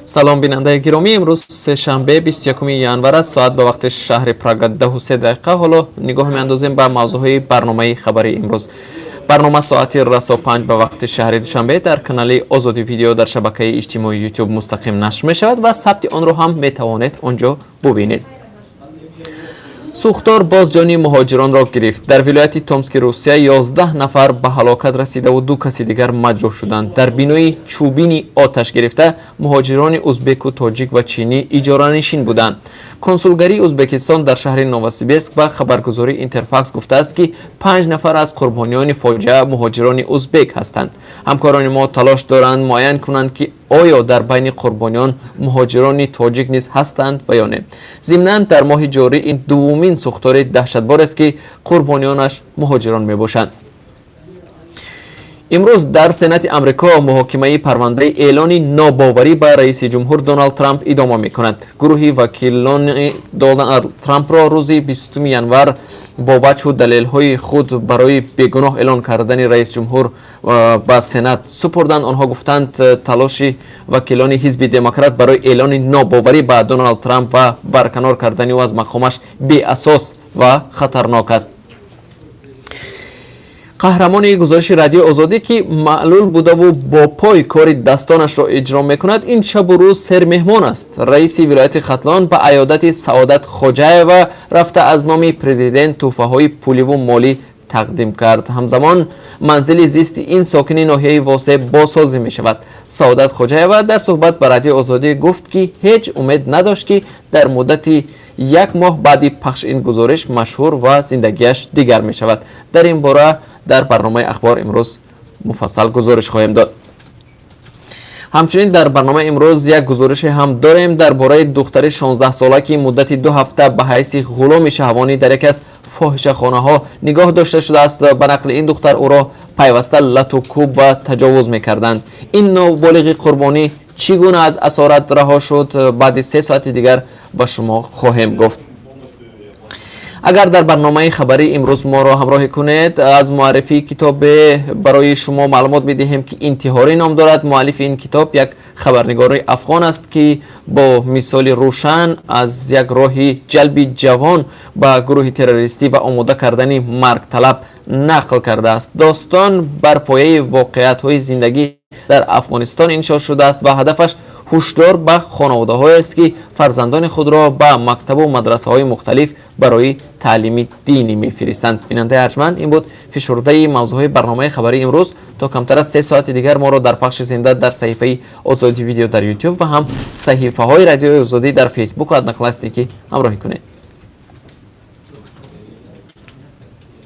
Салом, бинандаи гиромӣ. Имрӯз сешанбе, 21 январ аст, соат ба вақти шаҳри Прага 10:03. Ҳоло нигоҳ меандозем ба мавзӯъҳои барномаи хабарии имрӯз. Барнома соати расо 5 ба вақти шаҳри Душанбе дар канали Озодӣ Видео дар шабакаи иҷтимоии Ютуб мустақим нашр мешавад ва сабти онро ҳам метавонед он ҷо бубинед. Сӯхтор боз ҷони муҳоҷиронро гирифт. Дар вилояти Томски Русия 11 нафар ба ҳалокат расидаву ду каси дигар маҷрӯҳ шуданд. Дар бинои чӯбини оташ гирифта муҳоҷирони узбеку, тоҷик ва чинӣ иҷоранишин буданд. Консулгарии Узбекистон дар шаҳри Новосибирск ба хабаргузории Интерфакс гуфтааст, ки панҷ нафар аз қурбониёни фоҷиа муҳоҷирони узбек ҳастанд. Ҳамкорони мо талош доранд муайян кунанд, ки оё дар байни қурбониён муҳоҷирони тоҷик низ ҳастанд ва ё не. Зимнан, дар моҳи ҷорӣ ин дуввумин сӯхтори даҳшатбор аст, ки қурбониёнаш муҳоҷирон мебошанд. Имрӯз дар Сенати Амрико муҳокимаи парвандаи эълони нобоварӣ ба раиси ҷумҳур Доналд Трамп идома мекунад. Гурӯҳи вакилони Доналд Трампро рӯзи 20 январ бо ваҷҳу далелҳои худ барои бегуноҳ эълон кардани раис ҷумҳур ба Сенат супурданд. Онҳо гуфтанд, талоши вакилони ҳизби Демократ барои эълони нобоварӣ ба Доналд Трамп ва барканор кардани ӯ аз мақомаш беасос ва хатарнок аст. Қаҳрамони гузориши Радиои Озодӣ, ки маълул будаву бо пой кори дастонашро иҷро мекунад, ин шабу рӯз сермеҳмон аст. Раиси вилояти Хатлон ба аёдати Саодат Хоҷаева рафта, аз номи президент тӯҳфаҳои пуливу молӣ тақдим кард. Ҳамзамон манзили зисти ин сокини ноҳияи Восеъ бозсозӣ мешавад. Саодат Хоҷаева дар суҳбат ба Радиои Озодӣ гуфт, ки ҳеҷ умед надошт, ки дар муддати як моҳ баъди пахши ин гузориш машҳур ва зиндагиаш дигар мешавад. Дар ин бора дар барномаи Ахбор имрӯз муфассал гузориш хоҳем дод. Ҳамчунин дар барномаи имрӯз як гузорише ҳам дорем дар бораи духтари 16сола, ки муддати 2 ҳафта ба ҳайси ғуломи шаҳвонӣ дар яке аз фоҳишахонаҳо нигоҳ дошта шудааст. Ба нақли ин духтар, ӯро пайваста лату кӯб ва таҷовуз мекарданд. Ин ноболиғи қурбонӣ чӣ гуна аз асорат раҳо шуд, баъди 3 соати дигар ба шумо хоҳем гуфт. Агар дар барномаи хабарии имрӯз моро ҳамроҳӣ кунед, аз муаррифии китобе барои шумо маълумот медиҳем, ки «Интиҳорӣ» ном дорад. Муаллифи ин китоб як хабарнигори афғон аст, ки бо мисоли рӯшан аз як роҳи ҷалби ҷавон ба гурӯҳи террористӣ ва омода кардани маргталаб нақл кардааст. Достон бар пояи воқеиятҳои зиндагӣ дар Афғонистон иншо шудааст ва ҳадафаш ҳушдор ба хонаводаҳоест, ки фарзандони худро ба мактабу мадрасаҳои мухталиф барои таълими динӣ мефиристанд. Бинандаи арҷманд, ин буд фишурдаи мавзӯъҳои барномаи хабарии имрӯз. То камтар аз 3 соати дигар моро дар пахши зинда дар саҳифаи Озодӣ Видео дар Ютуб ва ҳам саҳифаҳои Радиои Озодӣ дар Фейсбуку Одноклассники ҳамроҳӣ кунед.